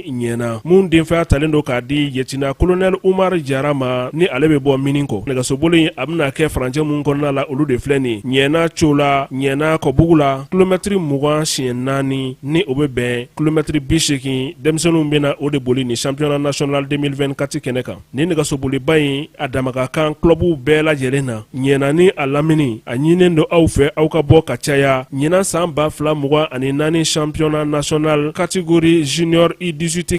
Ɲɛna, mun denfaya talen don k'a di lieutenant colonel Umar Jara ma, ni ale bɛ bɔ Mininko. Nɛgɛsoboli in, a bɛna kɛ furancɛ mun kɔnɔna la, olu de filɛ nin: Ɲɛna Cola, Ɲɛna Kɔbugu la, kilomɛtiri 20 siɲɛ naani, ni o bɛ bɛn kilomɛtiri 80. Denmisɛnninw bɛna o de boli nin championnat national 2024 kɛnɛ kan. Nin nɛgɛsoboliba in, a dama ka kan clubw bɛɛ lajɛlen na Ɲɛna ni a lamini. A ɲininen don aw fɛ, aw ka bɔ ka caya ɲinan san 2024 championnat national catégorie junior U18.